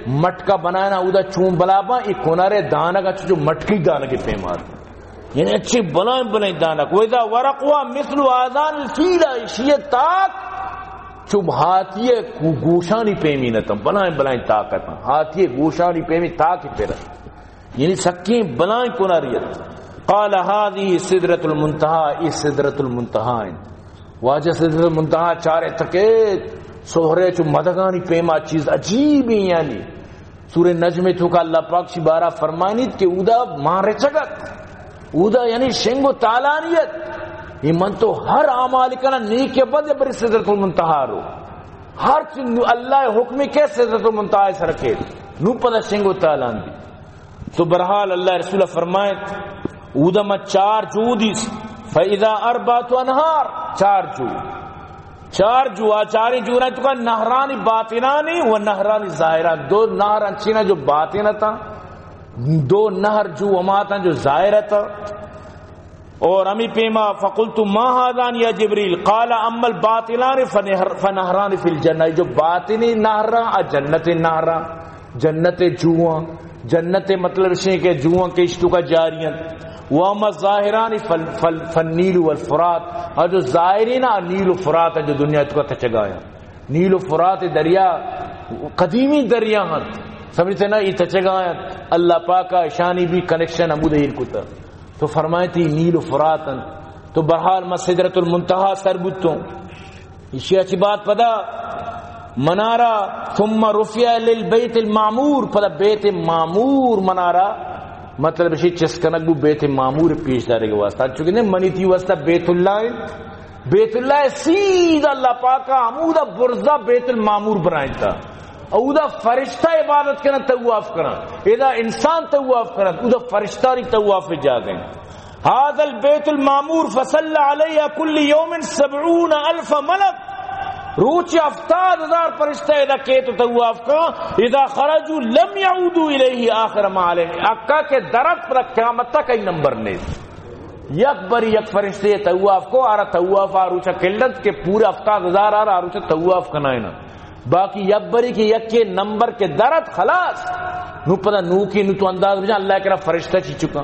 مٹکا بنائنا اودا چون بلا باں، اے کنر دانگ انچو مٹکی دانگ پیمات۔ یعنی اچھے بلائیں بلائیں دانک۔ وَإِذَا وَرَقُهَا مِثْلُ آذَانِ الْفِيلَةِ، اشی تاک چو ہاتی کو گوشانی پیمیں اتاں، بلائیں بلائیں تاک اتاں، ہاتی گوشانی پیمیں تاک پر۔ یعنی سکیں بلائیں کناری ات۔ قال هذه سدرة المنتهى، اے سدرۃ المنتہا انت۔ واجہ سدرۃ المنتہا چارے تکے سہرے چو مدگانی پیما چیز عجیبیں، یعنی سورہ نجم توکا اللہ پاک شی بارہ فرمائنیت کہ اودا ماں رچگ ات، اودا یعنی شنگ و تالانی ات۔ اے من تو ہر اعمال کنا، نیک یا بد، بری سدرۃ المنتہا رو۔ ہر چیز اللہ حکم کے سدرۃ المنتہا سر کے، نو پدا شنگ و تالان دی۔ تو بہرحال اللہ رسول فرمائیت، اودا ما چار جو دیست، فَإِذَا أَرْبَعَةُ أَنْهَارٍ، چار جو، چار جو، آ چاریں جوراں توکا نہرانی باطنانی و نہرانی ظاہران، دو نہر انچینا جو باطن اتاں، دو نہر جو ہما اتاں جو ظاہر اتاں۔ اور ہمیں پیما فقلت ما هذان یا جبریل، قال اما الباطنان فنهر-، فنهران فی الجنہ، جو باطنی نہراں آ جنت نہراں، جنت جواں، جنت مطلب شے کہ جواں کہ اشتو کا جاری انت۔ و اما الظاہران فل-، فل-، فالنیل والفرات، اور جو ظاہرین آ نیل و فرات ہیں جو دنیا تو کا تچگایا۔ نیل و فرات دریا قدیمی دریا ہیں، سمجھتے نا، یہ تچگایا۔ اللہ پاک کا اشانی بھی کنیکشن ہمود ایر کتا۔ تو فرمائیتی نیل و فرات انت۔ تو بہرحال ما سدرۃ المنتہا سر بوتوں۔ ایشی اچھی بات پدا منارا ثم رفع للبیت المعمور، پدا بیت معمور منارا مطلب اشی چست کنگ بو بیت معمور پیش دارے کے واسطہ۔ چونکہ نے منی تی واسطہ بیت اللہ انت، بیت اللہ سیدھا اللہ پاک ہمودا برزا بیت المعمور بنائیں تا۔ اودا فرشتہ عبادت کنن، طواف کنن۔ ادا انسان طواف کنن، اودا فرشتانی طواف جاگہ انت۔ هذا البيت المعمور فصلى عليها كل يوم سبعون ألف ملك۔ روچ ہفتاد ہزار فرشتہ ادا کیت و طواف کن۔ اذا خرجوا لم يعودوا الیہ آخر ما علیہ۔ اکا کہ درت پر قیامت تک ای نمبر نیست۔ یک بری یک فرشتے طواف کو، آرا طواف آ روچا کلنت کہ پورا ہفتاد ہزار آرا آ روچا طواف کنائینا۔ باقی یک بری کہ یک کے نمبر کے درت خلاص۔ نو پدا نو کی نو تو انداز بجا اللہ کرا فرشتہ چی چکا۔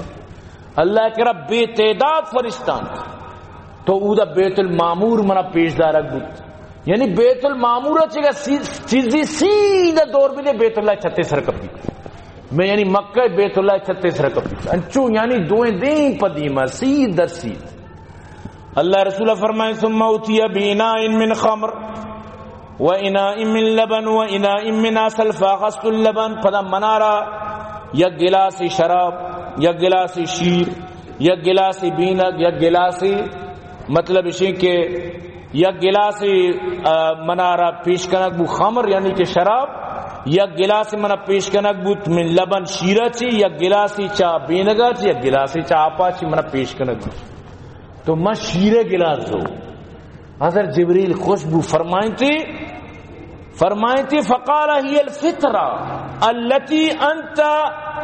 اللہ کرا بے تعداد فرشتہ انت۔ تو اودا بیت المعمور منا پیش دارگ بوت۔ یعنی بیت المعمور چگا سی-، چیزی سیدھا دور بدے بیت اللہ چھتے سر کپی۔ میں یعنی مکہ بیت اللہ چھتے سر کپی۔ انچو یعنی دوئیں دیم پدیما سید در سید۔ اللہ رسول فرمائے، ثم أتي بإناء من خمر وإناء من لبن وإناء من عسل فأخذت اللبن، پدا منارا یک گلاس شراب، یک گلاس شیر، یک گلاس بینگ، یک گلاس، مطلب اشی کہ یک گلاس، آ، منارا پیش کنگ بو خمر، یعنی کہ شراب، یک گلاس منا پیش کنگ بوت من لبن شیرا چی، یک گلاس چا بینگا چی، یک گلاس چا آپا چی منا پیش کنگ بوت۔ تو من شیرے گلاس دو۔ حضرت جبریل خوش بو، فرمائیتی، فرمائیتی، فقال هي الفطرة التي أنت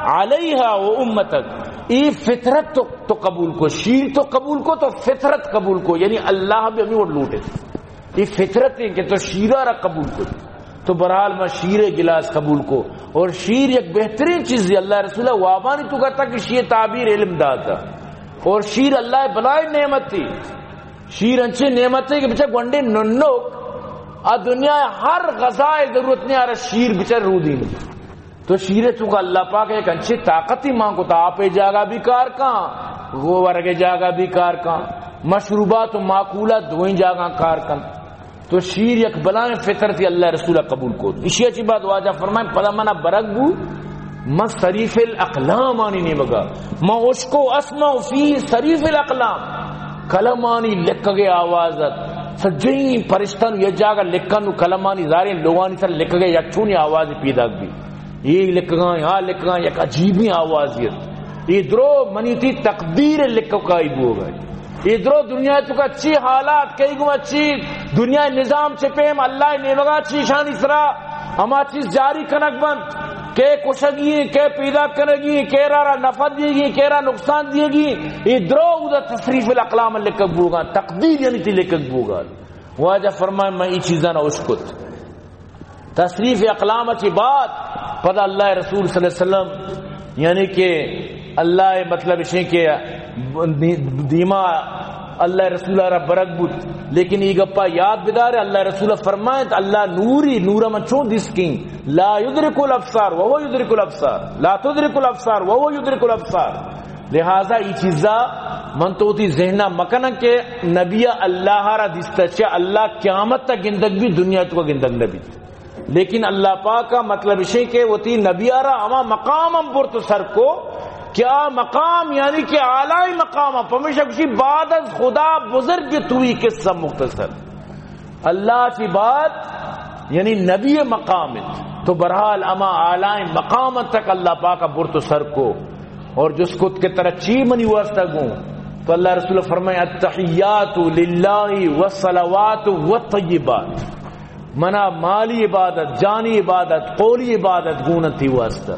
عليها وأمتك۔ ای فطرت تو، تو قبول کو، شیر تو قبول کو، تو فطرت قبول کو، یعنی اللہ بھی ہمیں وہ لوٹے۔ یہ فطرت ہے کہ تو شیرا را قبول کو۔ تو بہرحال ما شیر گلاس قبول کو۔ اور شیر یک بہترین چیز ہے، اللہ رسول وابانی تو کہتا کہ شیر تعبیر علم داتا۔ اور شیر اللہ بلائیں نعمت تھی۔ شیر انچیں نعمتے کہ بچا گونڈیں ننوک آ دنیا ہر غذائے ضرورت نے آرا شیر بچا رودین۔ تو شیر چونکہ اللہ پاک ایک انچیں طاقتی مان کو تا، آپے جاگہ بھی کار کاں، ورگے جاگہ بھی کار کاں، مشروبات و ماکولات دوئیں جاگہ کار کن۔ تو شیر یک بلائیں فطرتی اللہ رسول قبول کو۔ اشی اچھی بات واجہ فرمائیں، پدا منا برگ بو، من صریف الاقلام آنی نیمگا، من اشکو اسمع فی صریف الاقلام، قلمانی لکگے آواز ات، سجیں پرشتن یہ جاگہ لکن و قلمانی زاریں لوگانی سر لکگے یک چونی آواز پیداک بی۔ یہ لکگاں، آ لکگاں، یک عجیبیں آوازی ات۔ یہ درو منی تی تقدیر لکھکائی بوگا۔ اے درو دنیا تو کا چی حالات کئی گو، چی دنیا نظام چہ پیم اللہ نیمگا چی شانی سرا ہما چیز جاری کنگ بنت، کہ کشگی، کہ پیدا کنگی، کہ را را نفع دیگی، کہ را نقصان دیگی۔ اے درو اودا تصریف الاقلام لکھگ بوگا، تقدیر یعنی تی لکھگ بوگا۔ واجہ فرمائے، میں ای چیزاں نہ اشکت۔ تصریف اقلام چی بعد پدا اللہ رسول صلی اللہ علیہ وسلم، یعنی کہ اللہ مطلب اشیں کہ دیما اللہ رسول را برگ بوت۔ لیکن ای گپا یاد بدار، اللہ رسول فرمائے، اللہ نوری، نور من چون دسکیں، لا یدرک الابصار وهو یدرک الابصار، لا تدرک الابصار وهو یدرک الابصار۔ لہذا ای چیزا من تو تی ذہنا مکنن کہ نبی اللہ را دستا چہ اللہ قیامت تا گندگ بھی، دنیا تو گندگ نبی۔ لیکن اللہ پاک کا مطلب اشے کہ وتی نبی آرا ہما مقام ہم برت سر کو کہ آ مقام یعنی کہ اعلی مقام ہے، پمیشہ کسی بعد از خدا بزرگ توئی قصہ مختصر۔ اللہ کی بات یعنی نبی مقام انت۔ تو بہرحال ہما اعلی مقام تک اللہ پاک برت سر کو اور جس کت کہ ترا چی منی واسطہ گوں؟ تو اللہ رسول فرمائے، التحیات للہ والصلوات والطیبات۔ منا مالی عبادت، جانی عبادت، قولی عبادت گون انت تی واسطہ۔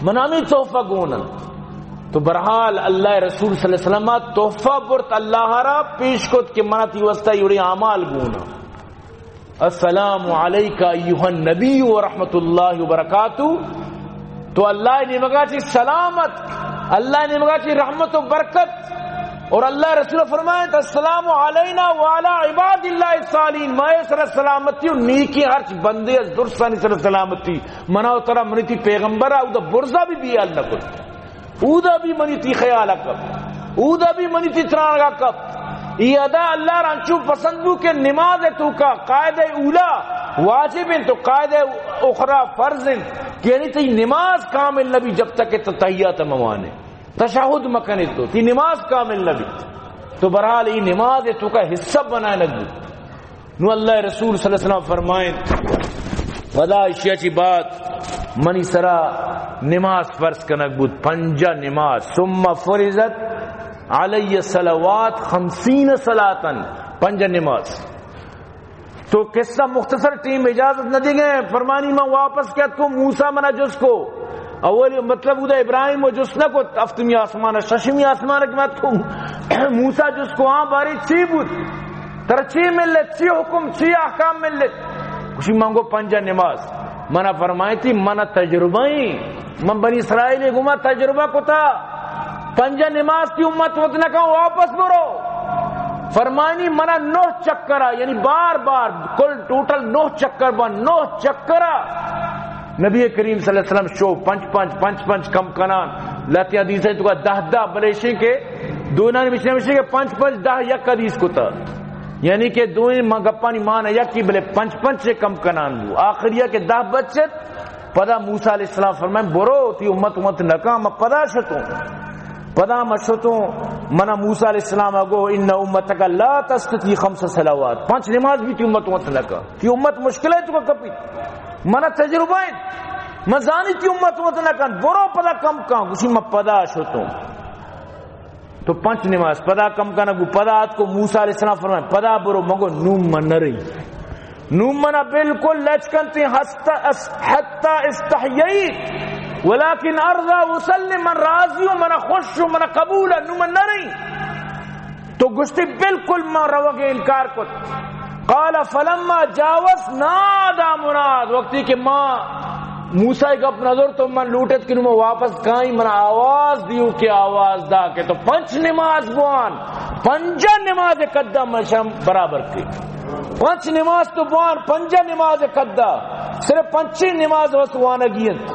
منا ہمیں تحفہ گون انت۔ تو بہرحال اللہ رسول صلی اللہ علیہ وسلم تحفہ برت اللہ را پیش کت کہ منا تی واسطہ یوڑی اعمال گون انت۔ السلام علیک ایھا النبی و رحمت اللہ وبرکاتہ۔ تو اللہ نیمگا چی سلامت، اللہ نیمگا چی رحمت و برکت، اور اللہ رسول فرمائے، السلام علینا وعلی عباد اللہ الصالحین، مئے سر سلامتی و نیکی ہرچ بندے از درستانی سر سلامتی، منا و ترا منی تی پیغمبر اودا برزا بھی بیال نہ کت۔ اودا بھی منی تی خیال کپ، اودا بھی منی تی ترانگا کپ۔ ای ادا اللہ را انچو پسند بو کہ نماز توکا قاعدہ اولا واجب انت تو قاعدہ اخرى فرض انت کہ یعنی تی نماز کامل نبی جب تک کہ تو تحیات موانے، تشہد مکنے تو تی نماز کامل نبی۔ تو بہرحال ای نماز توکا حصہ بنائے نبی۔ نو اللہ رسول صلی اللہ علیہ وسلم فرمائیں، پدا اشیا چی بات منی سرا نماز فرض کنگ بود، پنجا نماز، ثم فرضت علی صلوات خمسین صلاة، پنجا نماز۔ تو قصہ مختصر، ٹیم اجازت نہ دیگے، فرمانی من واپس کیا تو موسیٰ منا جس کو، اولی مطلب اودا ابراہیم و جس نہ کت، ہفتمی آسمان، ششمی آسمان کہ مت کو موسیٰ جس کو، ہاں باری چی بود؟ ترا چی ملت؟ چی حکم؟ چی احکام ملت؟ گوشی من گو پنجا نماز۔ منا فرمائیتی، منا تجربہ ایں، من بنی اسرائیل گوما تجربہ کتا، پنجا نماز تی امت وت نکن، واپس برو۔ فرمائنی منا نو چکرا، یعنی بار بار، کل ٹوٹل نو چکر با، نو چکرا نبی کریم صلی اللہ علیہ وسلم شو پنچ پنچ، پنچ پنچ کم کنان۔ لہتے حدیث ہے تو کا دہ دہ، بلے شے کہ دونانی مشنے مشنے کہ پنچ پنچ دہ یک حدیث کتا۔ یعنی کہ دوئیں ما گپانی مان یکی، بلے پنچ پنچ سے کم کنان بو۔ آخریا کہ دہ بچت، پدا موسیٰ علیہ السلام فرمائیں، برو، تی امت امت نکاں، ما پدا شتوں۔ پدا ما شتوں، منا موسیٰ علیہ السلام گو، ان امتک لا تستطیع خمس صلوات، پنچ نماز بھی تی امت امت نکاں، تی امت مشکل ہے تو کا کپی۔ منا تجربہ ہے، ما زانی تی امت امت نکاں، برو پدا کم کاں، گوشی ما پدا شتوں۔ تو پنچ نماز پدا کم کنگ بو، پدا آتکو موسیٰ علیہ السلام فرمائے، پدا برو، مگو نوم من نہ رہی۔ نوم منا بالکل لچ کنتی، حتی اس-، حتی استحییت، ولکن ارضا وسلم، من راضی ہوں، منا خوش ہوں، منا قبول ہے، نوم من نہ رہی۔ تو گشتی بالکل ما روگ انکار کت۔ قال فلما جاوز نادى مناد، وقتی کہ ما موسیٰ گپ نظر تو من لوٹت کہ نو ما واپس کائیں، من آواز دیو کہ آواز دا کہ تو پنچ نماز بوان، پنجا نماز قدا من شم برابر کی۔ پنچ نماز تو بوان، پنجا نماز قدا، صرف پنچی نماز وس وانگی انت۔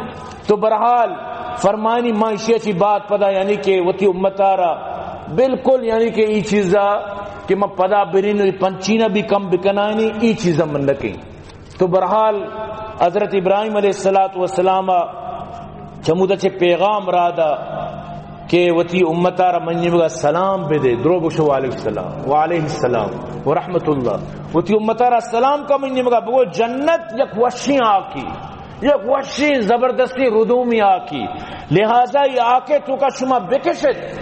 تو بہرحال فرمانی ما اشیا چی بات پدا یعنی کہ وتی امتا را بالکل یعنی کہ ای چیزا کہ ما پدا برین و ای پنچینا بھی کم بکنائنی، ای چیزا من نکیں۔ تو بہرحال حضرت ابراہیم علیہ الصلوۃ والسلام چمودا چہ پیغام را دا کہ وتی امتا را منی نیمگا سلام بدے، درو بشو علیہ السلام، وعلیہ السلام ورحمۃ اللہ۔ وتی امتا را سلام کا منی نیمگا، بگو جنت یک وشیں آکی، یک وشیں زبردستیں ردومی آکی، لہذا ای آکے توکا شما بکشت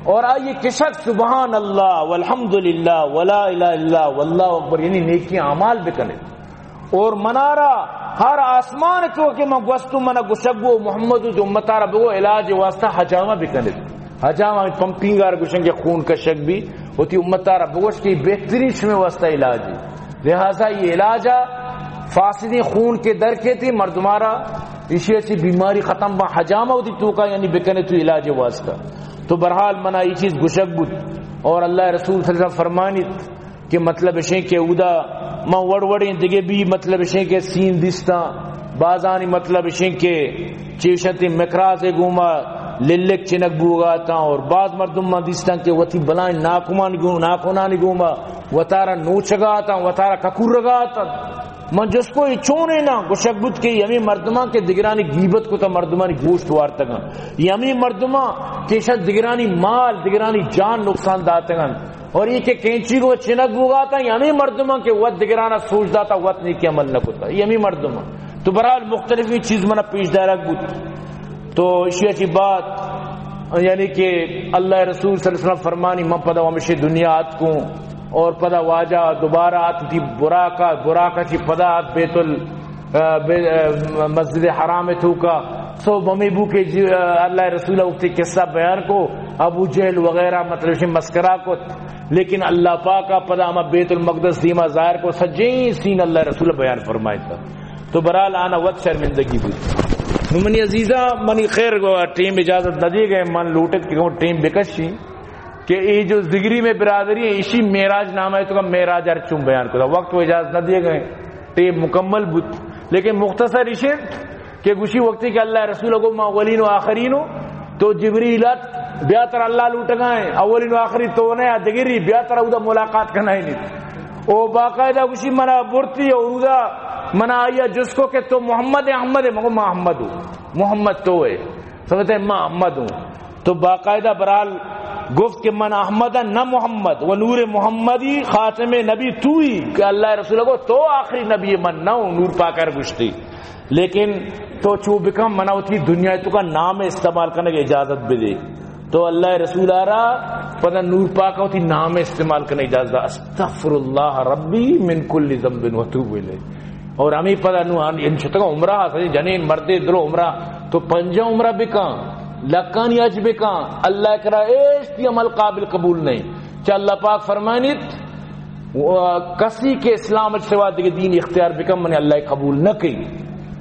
اور آئی کشت سبحان اللہ والحمدللہ ولا الہ الا اللہ واللہ اکبر، یعنی نیکی اعمال بکنت۔ اور منارا ہر آسمان تو کہ من گوستوں منا گشگ بو محمد و امتارا بگو علاج واسطہ حجامہ بکنت۔ حجامہ پمپنگ آر گشن کہ خون کشگ بھی، وتی امتارا بگوش کہ بہترین شمے واسطہ علاج ہے۔ لہذا یہ علاج فاسدیں خون کے در کے تی مردمارا اشی اچھی بیماری ختم با، حجامہ وتی توکا یعنی بکنے تو علاج واسطہ۔ تو بہرحال منا یہ چیز گشگ بوت، اور اللہ رسول صلی اللہ علیہ وسلم فرمانیت کہ مطلب اشیں کہ اودا من وڑ وڑیں دگہ بھی مطلب اشیں کہ سین دیستاں، بازانی مطلب اشیں کہ چیشنتی مکراز گوما للک چنک بوگاتاں، اور باز مردم من دیستاں کہ وتی بلائیں ناکمان گو-، ناکنانی گوما وتارا نوچگاتاں، وتارا ککورگاتاں۔ من جست کو، اے چونیں نا؟ گوشگ بوت کہ اے ہمے مردماں کہ دگرانی گیبت کتا، مردمانی گوشت وارتگاں، اے ہمے مردماں کہ شاید دگرانی مال، دگرانی جان نقصان داتگاں، اور اے کہ کینچی گو چنک بوگاتا، اے ہمے مردماں کہ وت دگرانا سوج داتا، وت نیکی عمل نہ کتا، اے ہمے مردماں۔ تو بہرحال مختلفیں چیز منا پیش دارگ بوت۔ تو اشی اچی بات، یعنی کہ اللہ رسول صلی اللہ علیہ وسلم فرمانی، من پدا ہمیشہ دنیا آتکوں، اور پدا واجہ دوبارہ آت وتی براقا، براقا چی پدا آت بیت ال-، آ، بے-، آ، مسجد حرام توکا۔ سو بمی بو کہ جی، آ، اللہ رسول وقتی قصہ بیان کو، ابو جہل وغیرہ مطلب شی مسکرا کت، لیکن اللہ پاکا پدا ہما بیت المقدس دیما ظاہر کو، سجیں سین اللہ رسول بیان فرمائیتا۔ تو برحال آنا وت شرمندگی بوت۔ نو منی عزیزاں، منی خیر گو ٹیم اجازت نہ دیے گئے، من لوٹت کہ گو ٹیم بکشی کہ اے جو زگری میں برادری ہے، اشی معراج نام ہے، تو کا معراج ہر چون بیان کو، وقت و اجازت نہ دیے گئے، ٹیم مکمل بوت۔ لیکن مختصر اشی کہ گوشی وقتی کہ اللہ رسول گو ما اولین و آخرین ہو، تو جبریل ات، بیا تر اللہ لوٹگائیں، اولین و آخری تو نے دگری، بیا تر اودا ملاقات کنائیں۔ او باقاعدہ گوشی منا برتی، اور اودا منا آیا جس کو کہ تو محمد احمد ہے؟ مگو ما احمد ہوں۔ محمد تو ہے؟ سمجھتے ہیں، ما احمد ہوں۔ تو باقاعدہ برحال گفت کہ من احمد نہ محمد، و نور محمدی خاتم نبی تو ہی، کہ اللہ رسول کو تو آخری نبی، من نہ ہوں، نور پاکر گشتی۔ لیکن تو چو بکن، منا وتی دنیا تو کا نام استعمال کرنے کی اجازت بدے۔ تو اللہ رسول آرا پدا نور پاک وتی نام استعمال کرنے اجازت دا، استغفر اللہ ربی من کل ذنب و توب الیہ۔ اور ہمیں پدا نو آن، ان شتگا عمرہ، سجی جنین مردے درو عمرہ، تو پنجہ عمرہ بکن، لکانی حج بکن، اللہ کرا ایشتی عمل قابل قبول نہیں۔ چا اللہ پاک فرمائنیت، و کسی کہ اسلام سوا دیگه دین اختیار بکن، من اللہ قبول نہ کئی۔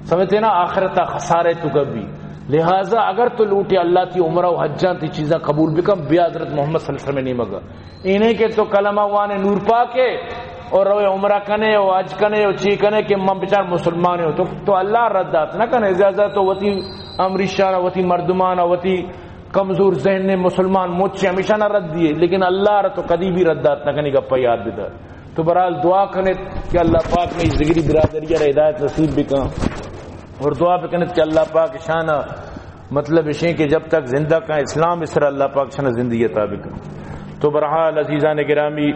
سمجھتے نا، آخرت خسارے تو کبھی۔ لہذا اگر تو لوٹے اللہ تی عمرہ و حجان تی چیزاں قبول بکن، بیا حضرت محمد صلی اللہ علیہ وسلم نیمگا۔ اے نہیں کہ تو کلمہ وانے نور پاکے اور روے عمرہ کنے و حج کنے و چی کنے کہ من بچار مسلمان ہوں۔ تو، تو اللہ رد دات نہ کنے، زیادہ تو وتی امریشان، وتی مردمان، وتی کمزور ذہن نے مسلمان مچ ہمیشہ نہ رد دیے، لیکن اللہ را تو کدی بھی رد دات نہ کنے، گپا یاد بدار۔ تو برحال دعا کنت کہ اللہ پاک میں زگری برادری را ہدایت نصیب بکن، اور دعا بکنت کہ اللہ پاک شان مطلب اشیں کہ جب تک زندہ کن اسلام اس را اللہ پاک شان زندگی عطا بکن۔ تو برحال عزیزان گرامی،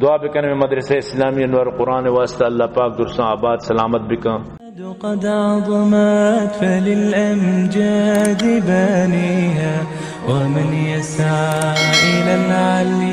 دعا بکن میں مدرسہ اسلامی انوار قرآن واسطہ اللہ پاک درساں آباد سلامت بکن۔ قد عظمت فللأمجاد بانيها، ومن يسعى إلى العلي